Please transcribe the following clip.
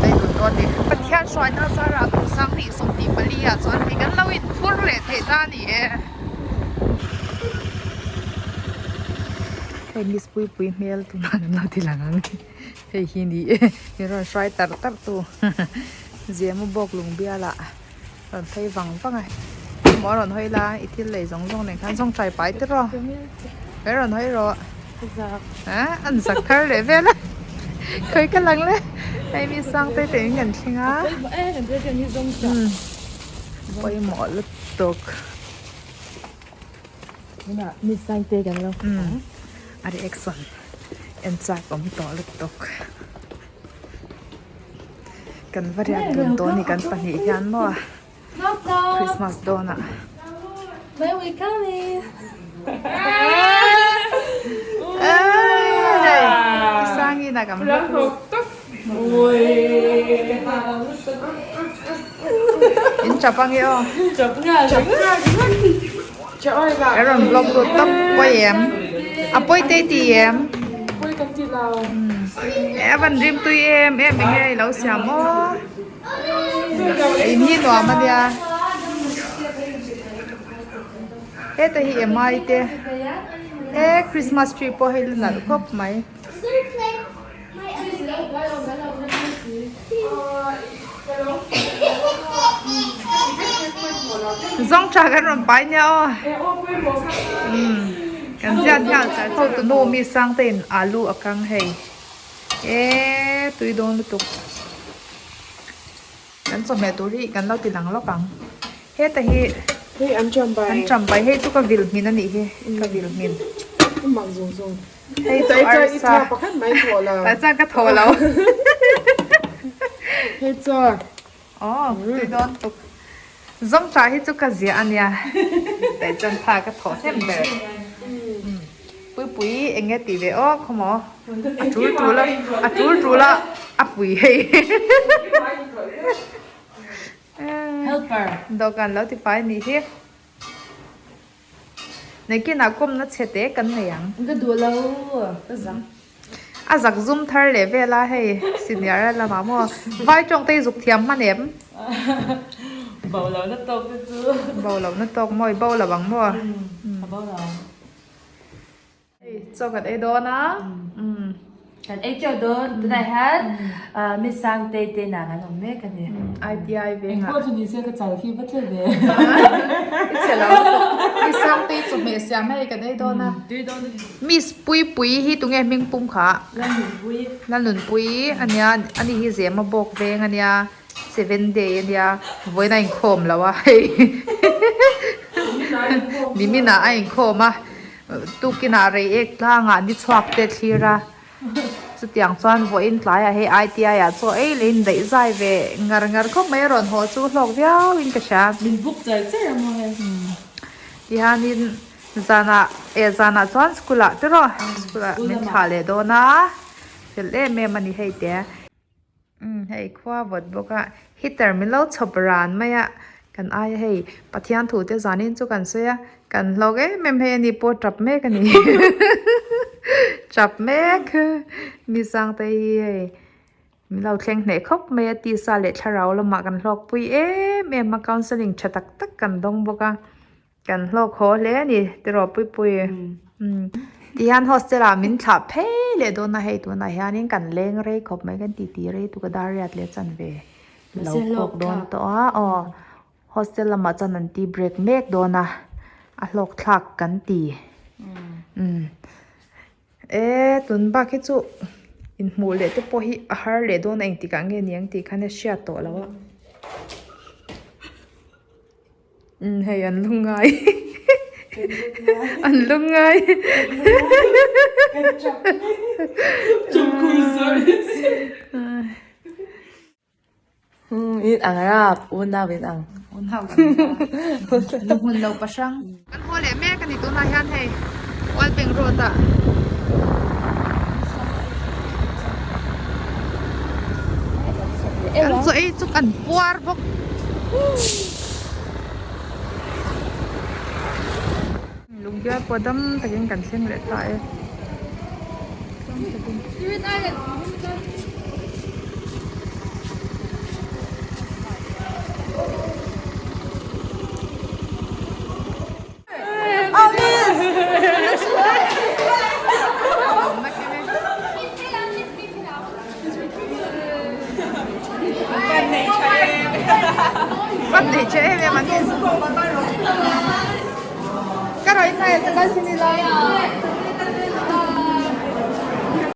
ei dun dawn a ni. Pathian hruaina zarah kum sanghnih 24 ah chuan hei kan lo inphur leh thei ta a ni e. Hei miss Puipui hmel tunah kan lo ti lang ang hei hi ni e min rawn hruai tar tar tu Zemu bawk lung bialah rawn phei vang vang a emaw a rawn hawi la i thil lei zawng zawng nen khan zawng trai pai te rawh he rawn hawi rawh ah an zak thar leh vel a khawi ka lang le hei mi sang te te in kan thleng a pawimawh lutuk mi sang te kan lo a reaction en chak awm tawh lutuk. Kan va riak dun tawh a ni kan pahnih hian maw Christmas dawnah. Sangin a kan vlog ru. In chap ange aw. A rawn vlog ru tawp pawi em? A pawi te ti em? E van rim tui em em eng nge ilo siam aw in hi nuam a nia heta hi emai te e christmas tree pawh hei la nalh khawp mai. Zawng tha kan rawn pai nia aw kan ziat nghal char char tunu mi sang te in alu a kang hei e tui dawn lutuk kan chawhmeh tur hi kan lo ti lang lawk ang heta hi hei an ṭambai an ṭambai hei chu ka vil hmin a nih hi ka vil hmin mak zawng zawng hei chu arsa pakhat mai thaw lo tah chuan ka thaw lo hei chuan Aw tui dawn tuk. Zawng tah hi chu ka ziah a nia. Teh chuan tha ka thawh hnem ber. Puipui eng nge tih ve aw khaw maw? A tul tul a, a tul tul a, a pui hei. Helper. Dawhkan lo ti fai nih hi. Nakinah kawmna chhe te kan nei ang. Ka duh lo, ka zak. A zak zum thar leh vel a hei senior a lamah maw vai tawng te hi zuk thiam hman em? Bo lo na tawk te chu. Bo lo na tawk maw i bo lo ang maw? Ka bo lo ang. Hei chaw kan ei dawn a. Kan ei teuh dawn tunah hian Miss Sangtei te inah kan awm mek a ni. ITI vengah. Engpawh chu nise ka chal khi va tle ve. I chhe lo. Miss Sangtei chawhmeh siam hei kan ei dawn a. Tui dawn a ni. Miss Puipuii hi tunge hming pum kha? Lalnunpuii. Lalnunpuii a nia ani hi Zema bawk veng a nia seven day a nia vawiin a inkhawm lo a hei niminah a inkhawm a tukinah rei ek tlangah ni chhuak te thlir a chutiang chuan vawiin tlaiah hei ITI ah chaw ei leh in daih zai ve ngar ngar khawp mai a rawn haw chu hlawk viau in ka hria. Min buk char char a maw hei. Tihianin. Zanah eh zanah chuan school ah te rawh school ah min thlah leh dawn a fel em em a ni hei te umm hei khua vawt bawk a heater min lo chhawp ran mai a kan aia hei Pathian thu te zanin chu kan sawi a kan hlawk em em hei a ni pawh tap mek a ni tap mek mi sang te hi hei min lo thleng hneh khawp mai a tisa leh thlarau lamah kan hlawk pui em em a counselling tha tak tak kan dawng bawk a. Kan hlawk haw hle a ni tiraw Puipui. Tihian hostel ah min thlah phei leh dawn a hei tunah hianin kan leng rei khawp mai kan titi rei tuk a dar riat leh chan ve lo khawk dawn tawh a aw hostel lamah chuan an tea break mek dawn a a hlawk thlak kan ti e tun bak hi chu inhmuh leh te pawh hi a har leh dawn a engtikah nge niang tih khan a hriat tawh lo a. Umm hei an lu ngai an lu ngai In ang rap unau in ang unau kan ni hmun lo pahrang kan haw leh mek ani tunah hian hei Walpeng road ah kan chaw ei chu kan puar bawk. Lungbial pawh dam takin kan thleng leh ta e. Van nei tha em em an ni. Ka rawn inhai a, ka kal sin ila.